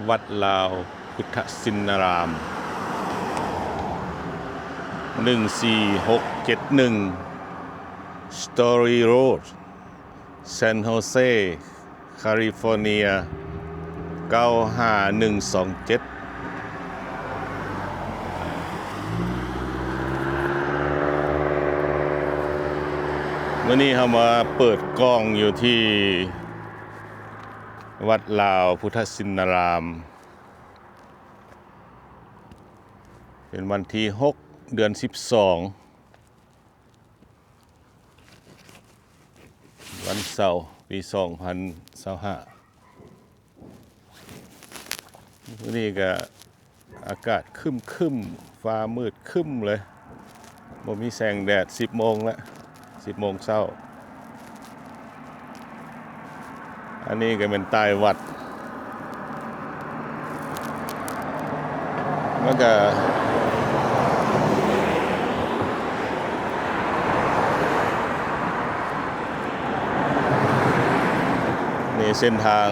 ວັດລາວພຸດທະຊິນນາລາມ ໜຶ່ງສີ່ຫົກເຈັດໜຶ່ງ Story Road, San Jose, California ເກົ້າຫ້າໜຶ່ງສອງເຈັດ. ມື້ນີ້ເຮົາມາເປີດກ້ອງຢູ່ທີ່ວັດລາວພຸດທະຊິນນາລາມ ເປັນວັນທີຫົກ ເດືອນສິບສອງ ວັນເສົາ ປີສອງພັນຊາວຫ້າ. ມື້ນີ້ກະອາກາດຄຶ້ມໆ ຟ້າມືດຄຶ້ມເລີຍ ບໍ່ມີແສງແດດ. ສິບໂມງລະ ສິບໂມງເຊົ້າ. ອັນນີ້ກໍແມ່ນໃຕ້ວັດ ມັນກະ ນີ້ເສັ້ນທາງ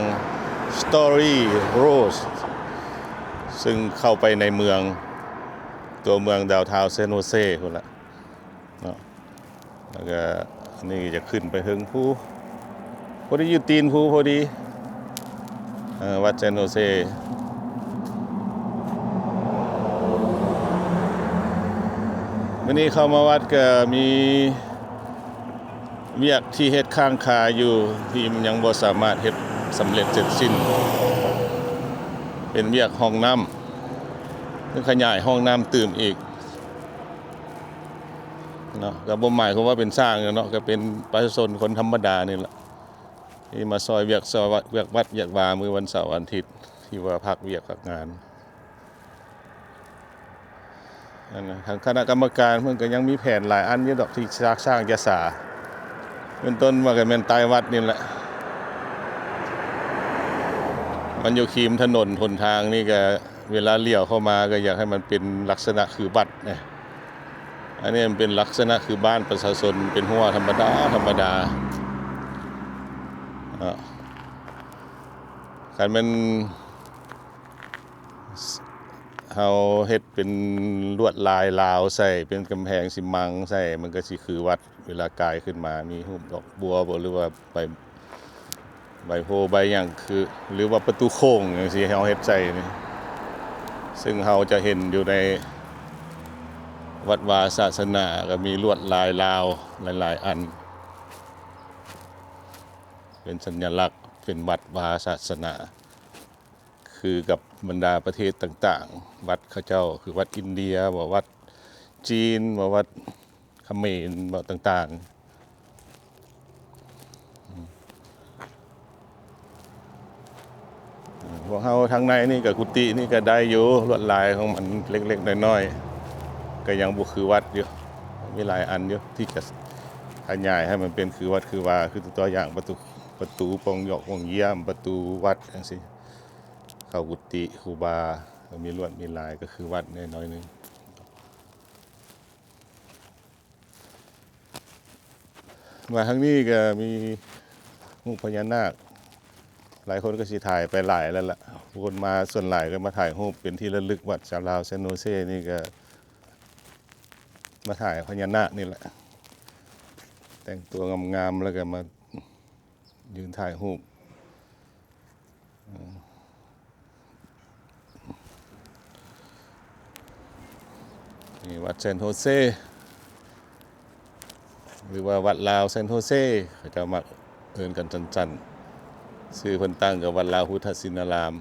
Story Road ຊຶ່ງເຂົ້າໄປໃນເມືອງ ຕົວເມືອງ Downtown San Jose ພຸ້ນລະເນາະ. ແລ້ວກະອັນນີ້ຈະຂຶ້ນໄປເທິງພູ ພໍດີຢູ່ຕີນພູພໍດີ ເອີ ວັດ San Jose. ມື້ນີ້ເຂົ້າມາວັດກະມີວຽກທີ່ເຮັດຄ້າງຄາຢູ່ ທີ່ຍັງບໍ່ສາມາດເຮັດສຳເລັດເສັດສິ້ນ ເປັນວຽກຫ້ອງນ້ຳ ເຊິ່ງຂະຫຍາຍຫ້ອງນ້ຳຕື່ມອີກ ເນາະ. ກໍບໍ່ໝາຍຄວາມວ່າເປັນຊ່າງເນາະ ກໍເປັນປະຊາຊົນຄົນທຳມະດານີ້ແຫຼະ ທີ່ມາຊ່ອຍວຽກ ຊ່ອຍວຽກວັດວຽກວາ ມື້ວັນເສົາວັນອາທິດ ທີ່ວ່າພັກວຽກພັກງານ. ອັນນັ້ນ ທາງຄະນະກຳມະການເພິ່ນກໍຍັງມີແຜນຫຼາຍອັນຢູ່ດອກ ທີ່ຊາກ ສ້າງຈະສາ ເປັນຕົ້ນວ່າກໍແມ່ນໃຕ້ວັດນີ້ແຫຼະ ມັນຢູ່ຄີມຖະໜົນຫົນທາງນີ້ ກໍເວລາຫຼຽວເຂົ້າມາ ກໍຢາກໃຫ້ມັນເປັນລັກສະນະຄືວັດນະ. ອັນນີ້ມັນເປັນລັກສະນະຄືບ້ານປະຊາຊົນ ເປັນຮົ້ວທຳມະດາ ທຳມະດາ ເນາະ. ຄັນແມ່ນເຮົາເຮັດເປັນລວດລາຍລາວໃສ່ ເປັນກຳແພງຊີມັງໃສ່ ມັນກໍຊິຄືວັດ. ເວລາກາຍຂຶ້ນມາ ມີຮູບດອກບົວບໍ ຫຼືວ່າໃບ ໃບໂພໃບຫຍັງ ຄື ຫຼືວ່າປະຕູໂຄ້ງຈັ່ງຊີ້ ເຮົາເຮັດໃສ່ນີ້ ຊຶ່ງເຮົາຈະເຫັນຢູ່ໃນວັດວາສາສະໜາ ກໍມີລວດລາຍລາວຫຼາຍໆອັນ ເປັນສັນຍະລັກ ເປັນວັດວາສາສະໜາ ຄືກັບບັນດາປະເທດຕ່າງໆ ວັດເຂົາເຈົ້າ ຄືວັດອິນເດຍບໍ ວັດຈີນບໍ ວັດ ຂະເໝນບໍ ຕ່າງໆ. ພວກເຮົາທາງໃນນີ້ກໍ ກຸຕິນີ້ກໍໄດ້ຢູ່ ລວດລາຍຂອງມັນເລັກໆນ້ອຍໆ ກໍຍັງບໍ່ຄືວັດຢູ່ ມີຫຼາຍອັນຢູ່ທີ່ຈະຂະຫຍາຍໃຫ້ມັນເປັນຄືວັດຄືວາ ຄືຕົວຢ່າງປະຕູ ປະຕູປ່ອງຢອກປ່ອງຢ້ຽມ ປະຕູວັດຈັ່ງຊີ້ ເຂົ້າກຸຕິຄູບາ ກໍມີລວດມີລາຍ ກໍຄືວັດແດ່ໜ້ອຍໜຶ່ງ. ມາທາງນີ້ກໍມີຮູບພະຍານາກ ຫຼາຍຄົນກໍຊິຖ່າຍໄປຫຼາຍແລ້ວລະ ຄົນມາສ່ວນຫຼາຍກໍມາຖ່າຍຮູບເປັນທີ່ລະລຶກ. ວັດຊາວລາວ San Jose ນີ້ກໍມາຖ່າຍພະຍານາກນີ້ແຫຼະ ແຕ່ງຕົວງາມໆ ແລ້ວກໍມາ ຢືນຖ່າຍຮູບ. ນີ້ວັດ San Jose ຫຼືວ່າວັດລາວ San Jose ເຂົາເຈົ້າມັກເອີ້ນກັນສັ້ນໆ ຊື່ເພິ່ນຕັ້ງກໍວັດລາວພຸດທະຊິນນາລາມ.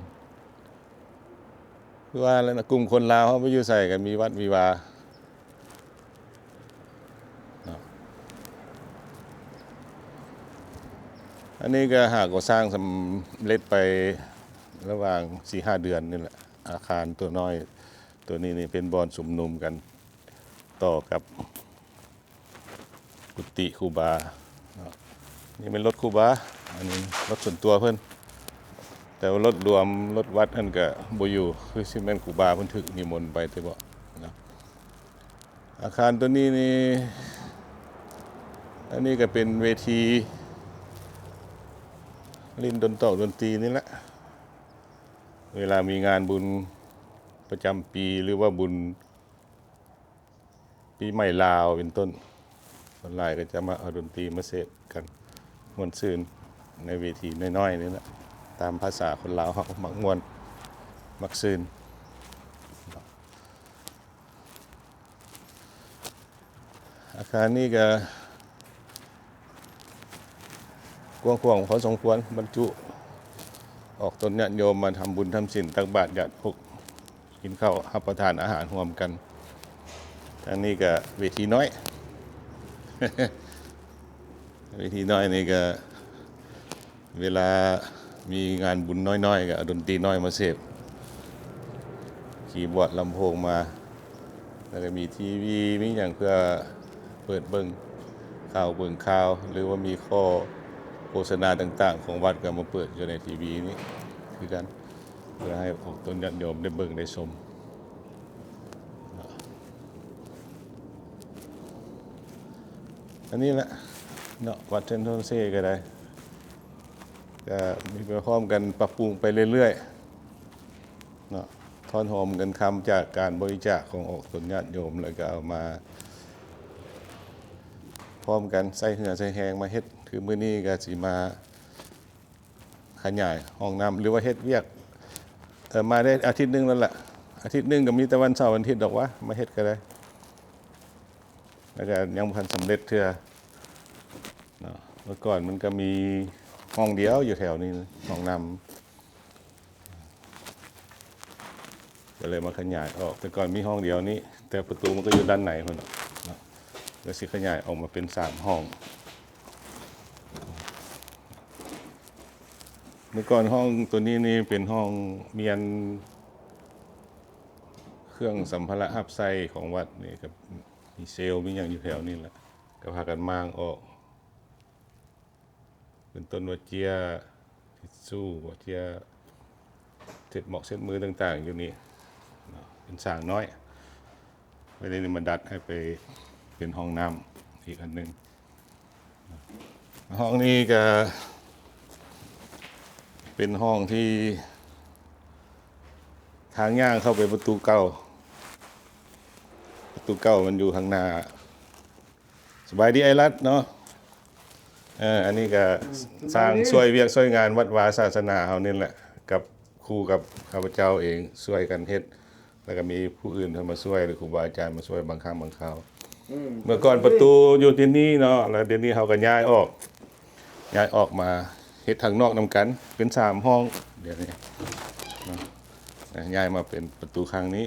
ຄືວ່າແລ້ວນະ ກຸ່ມຄົນລາວເຮົາໄປຢູ່ໃສກໍມີວັດມີວາເນາະ. ອັນນີ້ກໍຫາກໍ່ສ້າງສຳເລັດໄປລະຫວ່າງສີ່ຫ້າເດືອນນີ້ແຫຼະ. ອາຄານຕົວນ້ອຍຕົວນີ້ນີ້ເປັນບ່ອນຊຸມນຸມກັນຕໍ່ກັບ ກຸຕິຄູບາເນາະ. ນີ້ແມ່ນລົດຄູບາ ອັນນີ້ລົດສ່ວນຕົວເພິ່ນ ແຕ່ວ່າລົດລວມ ລົດວັດຫັ້ນກະບໍ່ຢູ່ ຄືຊິແມ່ນຄູບາເພິ່ນຖືກນິມົນໄປຕິເບາະເນາະ. ອາຄານຕົວນີ້ນີ້ ອັນນີ້ກະເປັນເວທີຫຼິ້ນດົນຕອກດົນຕີນີ້ແຫຼະ. ເວລາມີງານບຸນປະຈຳປີ ຫຼືວ່າບຸນປີໃໝ່ລາວເປັນຕົ້ນ, ສ່ວນຫຼາຍກໍຈະມາເອົາດົນຕີມາເສບກັນ ມ່ວນຊື່ນໃນເວທີນ້ອຍໆນີ້ແຫຼະ. ຕາມພາສາຄົນລາວເຮົາ ມັກມ່ວນ ມັກຊື່ນ. ອາຄານນີ້ກໍກວ້າງຂວາງພໍສົມຄວນ, ບັນຈຸອອກຕົນຍາດໂຍມມາທຳບຸນທຳສິນ, ຕັກບາດຍາດພົກ, ກິນເຂົ້າຮັບປະທານອາຫານຮ່ວມກັນ. ທາງນີ້ກໍເວທີນ້ອຍ, ເວທີນ້ອຍນີ້ກໍ ເວລາມີງານບຸນນ້ອຍໆ ກໍເອົາດົນຕີນ້ອຍມາເສບ, ຄີບອດ ລຳໂພງມາ, ແລ້ວກໍມີທີວີ ມີຫຍັງເພື່ອເປີດເບິ່ງຂ່າວ ເບິ່ງຂ່າວ ຫຼືວ່າມີຂໍ້ໂຄສະນາຕ່າງໆຂອງວັດກໍເອົາມາເປີດຢູ່ໃນທີວີນີ້ຄືກັນ, ເພື່ອໃຫ້ອອກຕົນຍາດໂຍມໄດ້ເບິ່ງໄດ້ຊົມ. ອັນນີ້ແຫຼະເນາະ ວັດເທິນໂທນເຊກໍໄດ້ ກໍມີໄປພ້ອມກັນປັບປຸງໄປເລື້ອຍໆເນາະ, ທ້ອນໂຮມເງິນຄຳຈາກການບໍລິຈາກຂອງອອກຕົນຍາດໂຍມ ແລ້ວກໍເອົາມາພ້ອມກັນໃຊ້ເຫື່ອໃຊ້ແຮງມາເຮັດ. ຄືມື້ນີ້ກໍຊິມາຂະຫຍາຍຫ້ອງນ້ຳ ຫຼືວ່າເຮັດວຽກ ເອີ ມາໄດ້ອາທິດໜຶ່ງແລ້ວລະ, ອາທິດໜຶ່ງກໍມີແຕ່ວັນເສົາວັນອາທິດດອກວະ ມາເຮັດກໍໄດ້. ແລ້ວກໍຍັງບໍ່ທັນສຳເລັດເທື່ອເນາະ. ເມື່ອກ່ອນມັນກໍມີຫ້ອງດຽວຢູ່ແຖວນີ້ ຫ້ອງນ້ຳ ກໍເລີຍມາຂະຫຍາຍອອກ. ແຕ່ກ່ອນມີຫ້ອງດຽວນີ້ ແຕ່ປະຕູມັນກໍຢູ່ດ້ານໃນພຸ້ນເນາະ, ກໍຊິຂະຫຍາຍອອກມາເປັນສາມຫ້ອງ. ເມື່ອກ່ອນຫ້ອງຕົວນີ້ນີ້ເປັນຫ້ອງມ້ຽນເຄື່ອງສຳພາລະຮັບໃຊ້ຂອງວັດນີ້ ກໍມີເຊວ ມີຫຍັງຢູ່ແຖວນີ້ແຫຼະ, ກໍພາກັນມ້າງອອກ. ເປັນຕົ້ນວ່າເຈ້ຍທິດຊູ່ ເຈ້ຍເຊັດໝອກເຊັດມືຕ່າງໆຢູ່ນີ້ເນາະ, ເປັນສາງນ້ອຍ. ໄວ້ໃນນີ້ມາດັດໃຫ້ໄປເປັນຫ້ອງນ້ຳອີກອັນໜຶ່ງ. ຫ້ອງນີ້ກະເປັນຫ້ອງທີ່ທາງຍ່າງເຂົ້າໄປປະຕູເກົ່າ, ປະຕູເກົ່າມັນຢູ່ທາງໜ້າ. ສະບາຍດີອ້າຍລັດເນາະ. ເອີ ອັນນີ້ກະ ອືມ ຊ່າງ ສະບາຍດີ ຊ່ວຍວຽກຊ່ວຍງານວັດວາສາສະໜາເຮົານີ້ແຫຼະ ກັບຄູ່ກັບຂ້າພະເຈົ້າເອງ ຊ່ວຍກັນເຮັດ, ແລ້ວກະມີຜູ້ອື່ນເພິ່ນມາຊ່ວຍ ຫຼື ຄູບາອາຈານມາຊ່ວຍບາງຄັ້ງບາງຄາວ. ອືມ ເມື່ອກ່ອນປະຕູຢູ່ທີ່ນີ້ເນາະ, ແລ້ວດຽວນີ້ເຮົາກະຍ້າຍອອກ ຍ້າຍອອກມາເຮັດທາງນອກນຳກັນ ເປັນສາມຫ້ອງ. ດຽວນີ້ເນາະ ຍ້າຍມາເປັນປະຕູຂ້າງນີ້.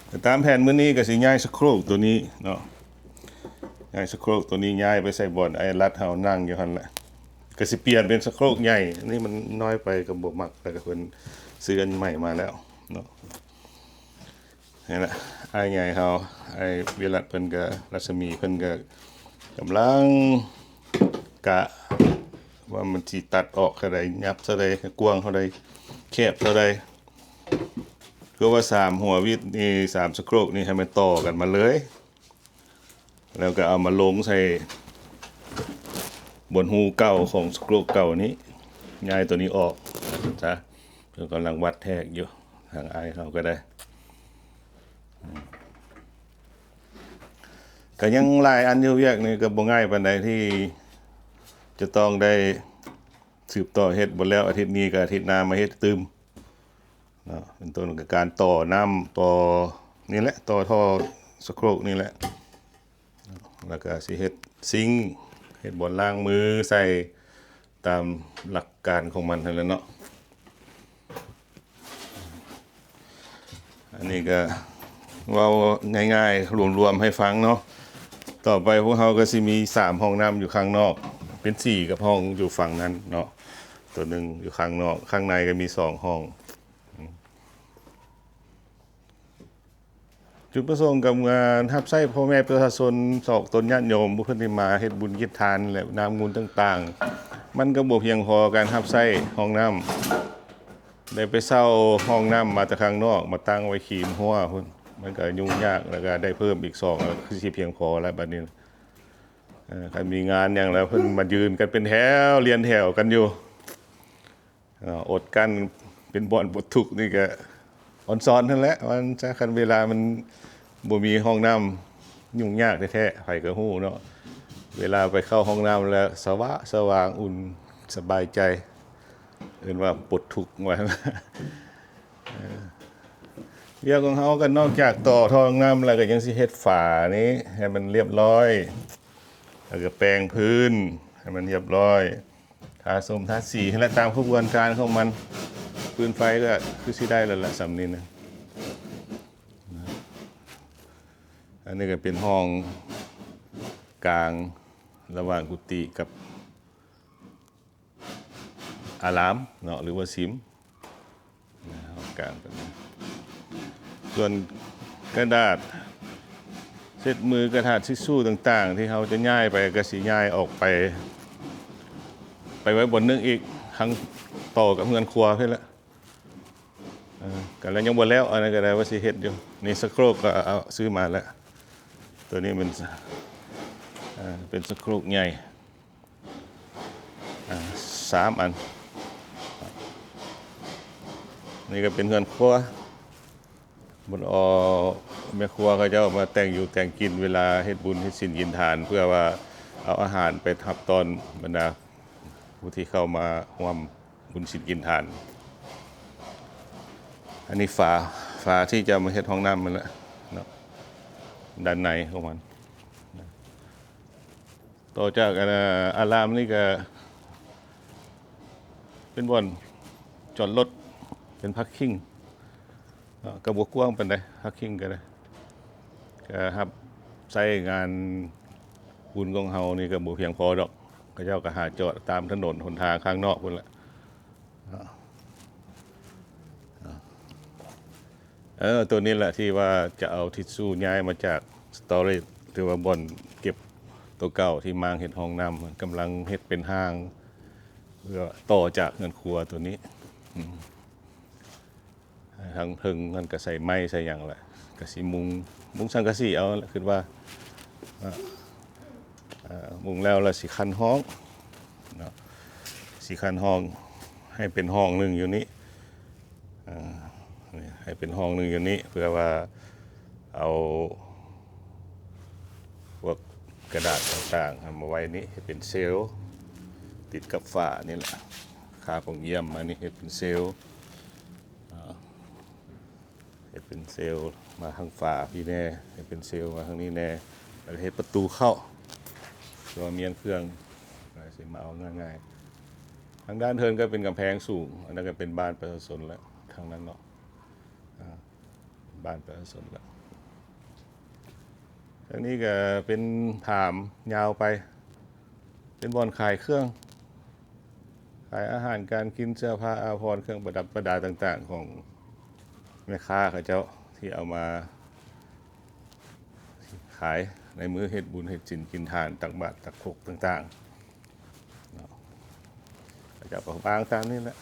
ແຕ່ຕາມແຜນມື້ນີ້ກະຊິຍ້າຍສະໂຄຣກໂຕນີ້ເນາະ, ຍ້າຍສະໂຄຣກໂຕນີ້ຍ້າຍໄປໃສ່ບ່ອນອ້າຍລັດເຮົານັ່ງຢູ່ຫັ້ນແຫຼະ, ກະຊິປ່ຽນເປັນສະໂຄຣກໃຫຍ່. ອັນນີ້ມັນນ້ອຍໄປ ກະບໍ່ມັກ, ແລ້ວກະເພິ່ນຊື້ອັນໃໝ່ມາແລ້ວເນາະ. ນີ້ແຫຼະ ອ້າຍໃຫຍ່ເຮົາ ອ້າຍວິລັດ ເພິ່ນກະ ລັດສະໝີ ເພິ່ນກະກຳລັງກະວ່າມັນຊິຕັດອອກເທົ່າໃດ ຫຍັບເທົ່າໃດ ກວ້າງເທົ່າໃດ ແຄບເທົ່າໃດ. ຄືວ່າສາມຫົວວິດນີ້ ສາມສະໂຄຣກນີ້ ໃຫ້ມັນຕໍ່ກັນມາເລີຍ, ແລ້ວກະເອົາມາລົງໃສ່ບ່ອນຮູເກົ່າຂອງສະໂຄຣກເກົ່ານີ້, ຍ້າຍໂຕນີ້ອອກຊະ. ເພິ່ນກຳລັງວັດແທກຢູ່ ທາງອ້າຍເຮົາກໍໄດ້. ກໍຍັງຫຼາຍອັນຢູ່, ວຽກນີ້ກໍບໍ່ງ່າຍປານໃດທີ່ຈະຕ້ອງໄດ້ສືບຕໍ່ເຮັດ, ບໍ່ແລ້ວອາທິດນີ້ກໍອາທິດໜ້າມາເຮັດຕື່ມເນາະ. ເປັນຕົ້ນກໍການຕໍ່ນ້ຳ ຕໍ່ນີ້ແຫຼະ ຕໍ່ທໍ່ສະໂຄຣກນີ້ແຫຼະ. ແລ້ວກະຊິເຮັດຊິງ ເຮັດບ່ອນລ້າງມືໃສ່ຕາມຫຼັກການຂອງມັນຫັ້ນແຫຼະເນາະ. ອັນນີ້ກະເວົ້າງ່າຍໆ ລວມໆໃຫ້ຟັງເນາະ. ຕໍ່ໄປພວກເຮົາກະຊິມີສາມຫ້ອງນ້ຳຢູ່ຂ້າງນອກ ເປັນສີ່ກັບຫ້ອງຢູ່ຝັ່ງນັ້ນເນາະ, ໂຕໜຶ່ງຢູ່ຂ້າງນອກ, ຂ້າງໃນກະມີສອງຫ້ອງ. ຈຸດປະສົງກັບງານຮັບໃຊ້ພໍ່ແມ່ປະຊາຊົນ ສອກຕົນຍາດໂຍມ ຜູ້ເພິ່ນທີ່ມາເຮັດບຸນກິດທານ ແລະ ນ້ຳມູນຕ່າງໆ, ມັນກໍບໍ່ພຽງພໍການຮັບໃຊ້ຫ້ອງນ້ຳ. ໄດ້ໄປເຊົ່າຫ້ອງນ້ຳມາແຕ່ຂ້າງນອກ ມາຕັ້ງໄວ້ຄີມຮົ້ວພຸ້ນ, ມັນກໍຫຍຸ້ງຍາກ, ແລ້ວກໍໄດ້ເພີ່ມອີກສອງ, ຄືຊິພຽງພໍແລ້ວບັດນີ້. ເອີ ຄັນມີງານຫຍັງແລ້ວ ເພິ່ນມາຢືນກັນເປັນແຖວ ລຽນແຖວກັນຢູ່. ເນາະ ອົດກັ້ນເປັນບ່ອນປົດທຸກນີ້ກະອອນຊອນຫັ້ນແຫຼະ ວ່າຊັ້ນຊະ. ຄັນເວລາມັນບໍ່ມີຫ້ອງນ້ຳ ຫຍຸ້ງຍາກແທ້ໆ ໃຜກະຮູ້ເນາະ. ເວລາໄປເຂົ້າຫ້ອງນ້ຳແລ້ວສະຫວາດສະຫວ່າງ ອຸ່ນ ສະບາຍໃຈ ເອີ້ນວ່າປົດທຸກວ່າ. ເອີ ວຽກຂອງເຮົາກະນອກຈາກຕໍ່ທໍ່ນ້ຳແລ້ວ ກະຍັງຊິເຮັດຝານີ້ໃຫ້ມັນລຽບລ້ອຍ ແລ້ວກະແປງພື້ນໃຫ້ມັນລຽບລ້ອຍ ທາສົມທາສີຫັ້ນແຫຼະ ຕາມຂະບວນການຂອງມັນ. ຟືນໄຟກະຄືຊິໄດ້ແລ້ວລະ ສ່ຳນີ້ນະ. ອັນນີ້ກະເປັນຫ້ອງກາງລະຫວ່າງກຸຕິກັບ ອາລາມເນາະ ຫຼືວ່າສິມ ຫ້ອງກາງໂຕນີ້. ສ່ວນກະດາດເຊັດມື ກະດາດທິດຊູຕ່າງໆ ທີ່ເຮົາຈະຍ້າຍໄປ ກະຊິຍ້າຍອອກໄປ ໄປໄວ້ບ່ອນໜຶ່ງອີກ ທາງຕໍ່ກັບເຮືອນຄົວພຸ້ນແຫຼະ. ເອີ ກະແລ້ວ ຍັງບໍ່ແລ້ວ ອັນນັ້ນກະໄດ້ວ່າຊິເຮັດຢູ່. ນີ້ສະໂຄຣກກະເອົາ ຊື້ມາແລ້ວ. ໂຕນີ້ເປັນ ເອີ ເປັນສະໂຄຣກໃຫຍ່ ອາ ສາມອັນ. ນີ້ກະເປັນເຮືອນຄົວ ບ່ອນເອົາແມ່ຄົວເຂົາເຈົ້າມາແຕ່ງຢູ່ແຕ່ງກິນ ເວລາເຮັດບຸນເຮັດສິນກິນທານ ເພື່ອວ່າເອົາອາຫານໄປຮັບຕ້ອນບັນດາຜູ້ທີ່ເຂົ້າມາຮ່ວມບຸນສິນກິນທານ. ອັນນີ້ຝາ ຝາທີ່ຈະມາເຮັດຫ້ອງນ້ຳຫັ້ນແຫຼະເນາະ ດ້ານໃນຂອງມັນ. ຕໍ່ຈາກ ອາ ອາລາມນີ້ກະເປັນບ່ອນຈອດລົດ ເປັນພາກຄິງເນາະ ກະບໍ່ກວ້າງປານໃດ ພາກຄິງກະໄດ້ ກະຮັບໃຊ້ງານບຸນຂອງເຮົານີ້ກະບໍ່ພຽງພໍດອກ ເຂົາເຈົ້າກະຫາຈອດຕາມຖະໜົນຫົນທາງຂ້າງນອກພຸ້ນແຫຼະ. ເອີ ໂຕນີ້ແຫຼະທີ່ວ່າຈະເອົາທິດຊູຍ້າຍມາຈາກສະຕໍເຣດ ຫຼືວ່າບ່ອນເກັບໂຕເກົ່າທີ່ມ້າງເຮັດຫ້ອງນ້ຳ ກຳລັງເຮັດເປັນຮ່າງ ເພື່ອຕໍ່ຈາກເຮືອນຄົວໂຕນີ້. ອືມ ທາງເທິງຫັ້ນກະໃສ່ໄມ້ໃສ່ຫຍັງແຫຼະ ກະຊິມຸງ ມຸງສັງກະສີເອົາແຫຼະ ຄິດວ່າ ອາ ມຸງແລ້ວລະຊິຄັນຫ້ອງເນາະ ຊິຄັນຫ້ອງໃຫ້ເປັນຫ້ອງໜຶ່ງຢູ່ນີ້ ອາ ໃຫ້ເປັນຫ້ອງໜຶ່ງຢູ່ນີ້ ເພື່ອວ່າເອົາພວກກະດາດຕ່າງໆ ເອົາມາໄວ້ນີ້ ເຮັດເປັນເຊວ ຕິດກັບຝານີ້ແຫຼະ ຄາບອອກຢ້ຽມມານີ້ ເຮັດເປັນເຊວ ອາ ເຮັດເປັນເຊວມາທາງຝາພີ້ແດ່ ເຮັດເປັນເຊວມາທາງນີ້ແດ່ ແລ້ວກະເຮັດປະຕູເຂົ້າ ເພື່ອວ່າມ້ຽນເຄື່ອງຊິມາເອົາງ່າຍໆ. ທາງດ້ານເທິງກະເປັນກຳແພງສູງ ອັນນັ້ນກະເປັນບ້ານປະຊາຊົນແລ້ວ ທາງນັ້ນເນາະ ອາ ບ້ານປະຊາຊົນແລ້ວ. ທາງນີ້ກະເປັນຖາມຍາວໄປ ເປັນບ່ອນຂາຍເຄື່ອງ ຂາຍອາຫານການກິນ ເສື້ອຜ້າອາພອນ ເຄື່ອງປະດັບປະດາຕ່າງໆ ຂອງແມ່ຄ້າເຂົາເຈົ້າທີ່ເອົາມາຂາຍໃນມື້ເຮັດບຸນເຮັດສິນກິນທານ ຕັກບາດຕັກຄົກຕ່າງໆເນາະ. ເຂົາເຈົ້າກະວາງຕາມນີ້ແຫຼະ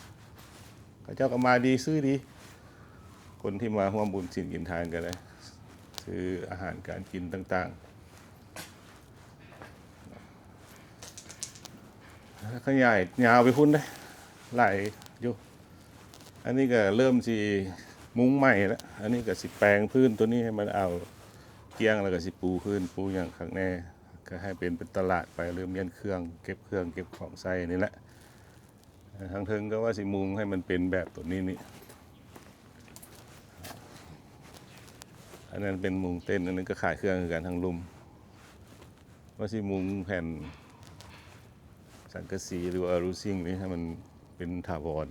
ເຂົາເຈົ້າກະມາດີຊື້ດີ ຄົນທີ່ມາຮ່ວມບຸນສິນກິນທານກະໄດ້ ຊື້ອາຫານການກິນຕ່າງໆ. ຂະຫຍາຍຍາວໄປພຸ້ນເດ້ ຫຼາຍຢູ່. ອັນນີ້ກະເລີ່ມຊິມຸງໃໝ່ລະ ອັນນີ້ກະຊິແປງພື້ນໂຕນີ້ໃຫ້ມັນເອົາກ້ຽງ ແລ້ວກະຊິປູພື້ນປູຫຍັງຄັກແນ່ ກະໃຫ້ເປັນ ເປັນຕະຫຼາດໄປ ຫຼືມ້ຽນເຄື່ອງ ເກັບເຄື່ອງເກັບຂອງໃສ່ນີ້ແຫຼະ. ທາງເທິງກະວ່າຊິມຸງໃຫ້ມັນເປັນແບບໂຕນີ້ນີ້ ອັນນັ້ນເປັນມຸງເຕັ້ນ ອັນນັ້ນກະຂາຍເຄື່ອງຄືກັນ ທາງລຸ່ມ ວ່າຊິມຸງແຜ່ນສັງກະສີ ຫຼືວ່າ roofing ນີ້ໃຫ້ມັນເປັນຖາວອນ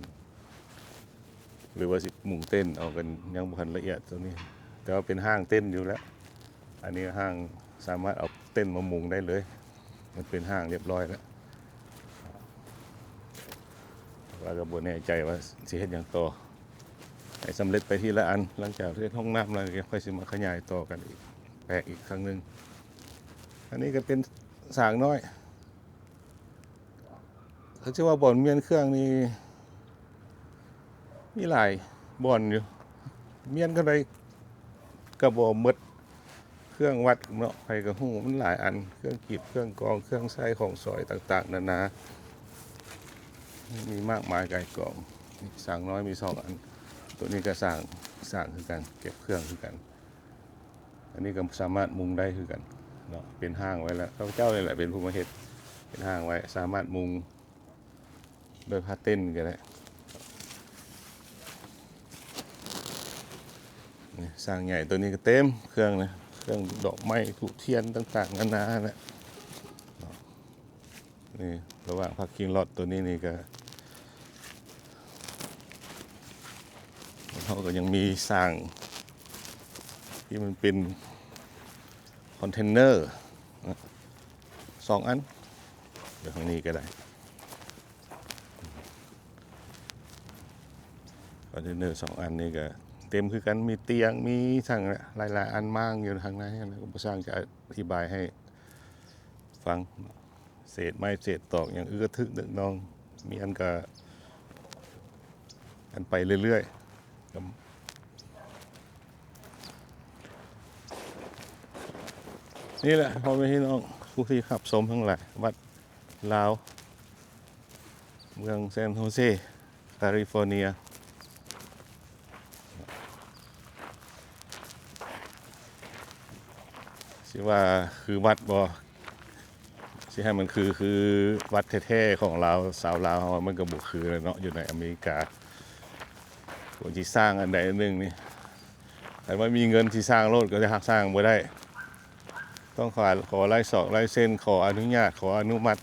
ຫຼືວ່າຊິມຸງເຕັ້ນເອົາ ກະຍັງບໍ່ທັນລະອຽດໂຕນີ້ ແຕ່ວ່າເປັນຮ່າງເຕັ້ນຢູ່ແລ້ວ. ອັນນີ້ຮ່າງສາມາດເອົາເຕັ້ນມາມຸງໄດ້ເລີຍ ມັນເປັນຮ່າງລຽບລ້ອຍແລ້ວ ແຕ່ວ່າກະບໍ່ແນ່ໃຈວ່າຊິເຮັດຫຍັງຕໍ່ ໃຫ້ສຳເລັດໄປທີລະອັນ ຫຼັງຈາກເຮັດຫ້ອງນ້ຳແລ້ວ ກະຄ່ອຍຊິມາຂະຫຍາຍຕໍ່ກັນອີກ ແປກອີກຄັ້ງໜຶ່ງ. ອັນນີ້ກະເປັນສາງນ້ອຍ ຄັນຊິວ່າບ່ອນມ້ຽນເຄື່ອງນີ້ ມີຫຼາຍບ່ອນຢູ່ ມ້ຽນເທົ່າໃດກະບໍ່ໝົດ ເຄື່ອງວັດເນາະ ໃຜກະຮູ້ ມັນຫຼາຍອັນ ເຄື່ອງກີບ ເຄື່ອງກອງ ເຄື່ອງໃຊ້ຂອງສອຍຕ່າງໆນານາ. ມີມາກມາຍກ່າຍກອງ. ຊ້າງນ້ອຍມີສອງອັນ. ໂຕນີ້ກໍຊ້າງ, ຊ້າງຄືກັນ, ເກັບເຄື່ອງຄືກັນ. ອັນນີ້ກໍສາມາດມຸງໄດ້ຄືກັນເນາະ, ເປັນຮ່າງໄວ້ແລ້ວ. ຂ້າພະເຈົ້ານີ້ແຫຼະເປັນຜູ້ມາເຮັດ, ເປັນຮ່າງໄວ້, ສາມາດມຸງ ໂດຍຜ້າເຕັນກໍໄດ້. ນີ້ຊ້າງໃຫຍ່ໂຕນີ້ກໍເຕັມເຄື່ອງນະ, ເຄື່ອງດອກໄມ້ທູບທຽນຕ່າງໆນານາແຫຼະ. ນີ້ລະຫວ່າງ parking lot ໂຕນີ້ນີ້ກໍ ເຮົາກໍຍັງມີຊ້າງທີ່ມັນເປັນຄອນເທນເນີສອງອັນ, ດຽວທາງນີ້ກໍໄດ້. ຄອນເທນເນີສອງອັນນີ້ກໍເຕັມຄືກັນ, ມີຕຽງ ມີສັງຫຼາຍໆອັນມ້າງຢູ່ທາງໃນ, ແລ້ວກໍບໍ່ຊ່າງຈະອະທິບາຍໃຫ້ຟັງ. ເສດໄມ້ເສດຕອກຫຍັງອຶກກະທຶກນຶກນອງ, ມີອັນກະ ກັນໄປເລື້ອຍໆ. ນີ້ແຫຼະ ພໍ່ແມ່ພີ່ນ້ອງຜູ້ທີ່ຮັບຊົມທັງຫຼາຍ, ວັດລາວ ເມືອງ San Jose California. ຊິວ່າຄືວັດບໍ່? ຊິໃຫ້ມັນຄື ຄືວັດແທ້ໆຂອງລາວ, ຊາວລາວເຮົາມັນກໍບໍ່ຄືແລ້ວເນາະ, ຢູ່ໃນອາເມລິກາ. ຄວນຊິສ້າງອັນໃດອັນໜຶ່ງນີ້, ຄັນວ່າມີເງິນຊິສ້າງໂລດກໍຈະຮັກສ້າງບໍ່ໄດ້, ຕ້ອງຂໍ ຂໍລາຍສອກລາຍເຊັນ, ຂໍອະນຸຍາດ, ຂໍອະນຸມັດ.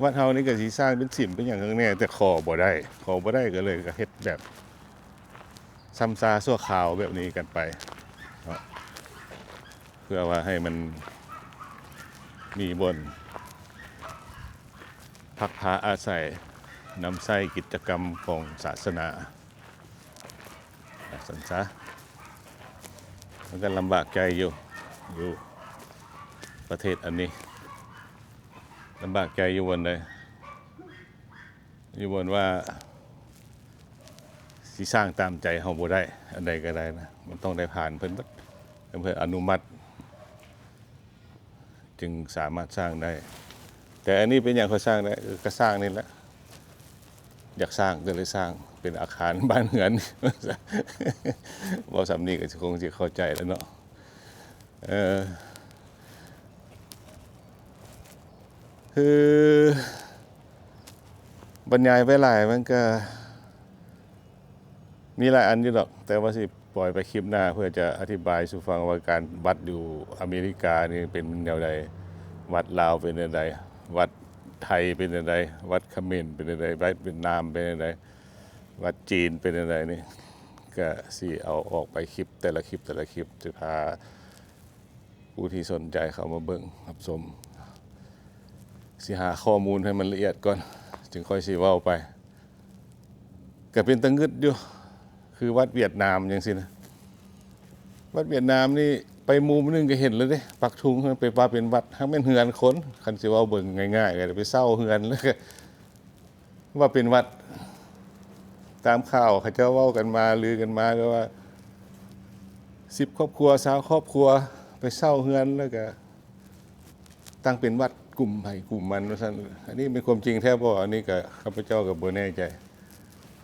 ວັດເຮົານີ້ກໍຊິສ້າງເປັນສິມເປັນຫຍັງຂ້າງແນ່, ແຕ່ຂໍບໍ່ໄດ້, ຂໍບໍ່ໄດ້ກໍເລີຍກໍເຮັດແບບຊຳຊາຊົ່ວຄາວແບບນີ້ກັນໄປເນາະ, ເພື່ອວ່າໃຫ້ມັນມີບ່ອນພັກພາອາໄສ, ນຳໃຊ້ກິດຈະກຳຂອງສາສະໜາ. ວ່າຊັ້ນຊະ, ມັນກໍລຳບາກໃຈຢູ່ ຢູ່ປະເທດອັນນີ້, ລຳບາກໃຈຢູ່ບ່ອນໃດ? ຢູ່ບ່ອນວ່າຊິສ້າງຕາມໃຈເຮົາບໍ່ໄດ້, ອັນໃດກໍໄດ້ນະ, ມັນຕ້ອງໄດ້ຜ່ານເພິ່ນເບິດ, ເພິ່ນອະນຸມັດ ຈຶ່ງສາມາດສ້າງໄດ້. ແຕ່ອັນນີ້ເປັນຫຍັງຂ້ອຍສ້າງໄດ້? ເອີ ກໍສ້າງນີ້ແຫຼະ, ຢາກສ້າງກໍເລີຍສ້າງເປັນອາຄານບ້ານເຮືອນ. ເວົ້າສ່ຳນີ້ກໍຊິຄົງຊິເຂົ້າໃຈແລ້ວເນາະ. ເອີ ຄືບັນຍາຍໄປຫຼາຍມັນກໍ ມີຫຼາຍອັນຢູ່ດອກ, ແຕ່ວ່າຊິປ່ອຍໄປຄລິບໜ້າ ເພື່ອຈະອະທິບາຍສູ່ຟັງວ່າການວັດຢູ່ອາເມລິການີ້ເປັນແນວໃດ, ວັດລາວເປັນແນວໃດ, ວັດໄທເປັນແນວໃດ, ວັດຂະເໝນເປັນແນວໃດ, ວັດຫວຽດນາມເປັນແນວໃດ, ວັດຈີນເປັນແນວໃດນີ້ ກະຊິເອົາອອກໄປຄລິບ ແຕ່ລະຄລິບ ແຕ່ລະຄລິບ ຊິພາ ຜູ້ທີ່ສົນໃຈເຂົ້າມາເບິ່ງຮັບຊົມ, ຊິຫາຂໍ້ມູນໃຫ້ມັນລະອຽດກ່ອນ ຈຶ່ງຄ່ອຍຊິເວົ້າໄປ. ກະເປັນຕາງຶດຢູ່ ຄືວັດຫວຽດນາມຈັ່ງຊີ້ນະ, ວັດຫວຽດນາມນີ້ໄປມຸມໜຶ່ງກະເຫັນແລ້ວເດ້, ປັກທຸງໄປວ່າເປັນວັດ, ຫາກແມ່ນເຮືອນຄົນ. ຄັນຊິເວົ້າເບິ່ງງ່າຍໆ ກະໄປເຊົ່າເຮືອນ ແລ້ວກະ ວ່າເປັນວັດ. ຕາມຂ່າວເຂົາເຈົ້າເວົ້າກັນມາ ລືກັນມາ ແຕ່ວ່າສິບຄອບຄົວ ຊາວຄອບຄົວ ໄປເຊົ່າເຮືອນ ແລ້ວກະຕັ້ງເປັນວັດກຸ່ມໃຜກຸ່ມມັນວ່າຊັ້ນ. ອັນນີ້ແມ່ນຄວາມຈິງແທ້ບໍ່? ອັນນີ້ກະຂ້າພະເຈົ້າກະບໍ່ແນ່ໃຈ,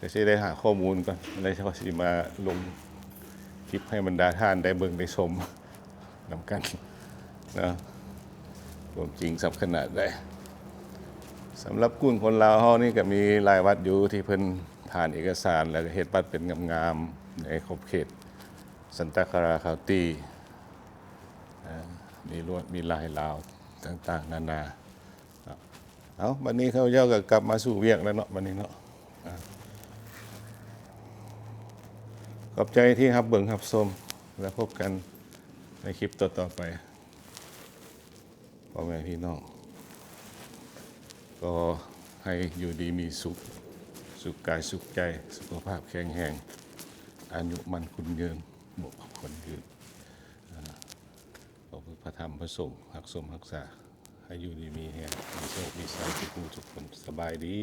ກະຊິໄດ້ຫາຂໍ້ມູນກ່ອນ ແລ້ວຊິມາລົງຄລິບໃຫ້ບັນດາທ່ານໄດ້ເບິ່ງໄດ້ຊົມ ນຳກັນເນາະ, ຄວາມຈິງສ່ຳຂະໜາດໃດ. ສຳລັບກຸ່ມຄົນລາວເຮົານີ້ກະມີຫຼາຍວັດຢູ່ທີ່ເພິ່ນຜ່ານເອກະສານ ແລ້ວກະເຮັດວັດເປັນງາມໆ ໃນຂອບເຂດ Santa Clara County ນະ, ມີລວດ ມີລາຍລາວຕ່າງໆນານາ. ເອົາ ບັດນີ້ຂ້າພະເຈົ້າກໍກັບມາສູ່ວຽກແລ້ວເນາະ ບັດນີ້ເນາະ. ອາ ຂອບໃຈທີ່ຮັບເບິ່ງຮັບຊົມ ແລະ ພົບກັນໃນຄລິບຕໍ່ໆໄປ. ພໍ່ແມ່ພີ່ນ້ອງ ຂໍໃຫ້ຢູ່ດີມີສຸກ, ສຸກກາຍສຸກໃຈ, ສຸຂະພາບແຂງແຮງ, ອາຍຸໝັ້ນຂວັນຍືນ, ບວກຄວາມຍືນ. ອາ ຂໍພະທຳພະສົງຮັກຊົມຮັກສາ ໃຫ້ຢູ່ດີມີແຮງ ມີໂຊກມີໄຊທຸກຜູ້ທຸກຄົນ. ສະບາຍດີ.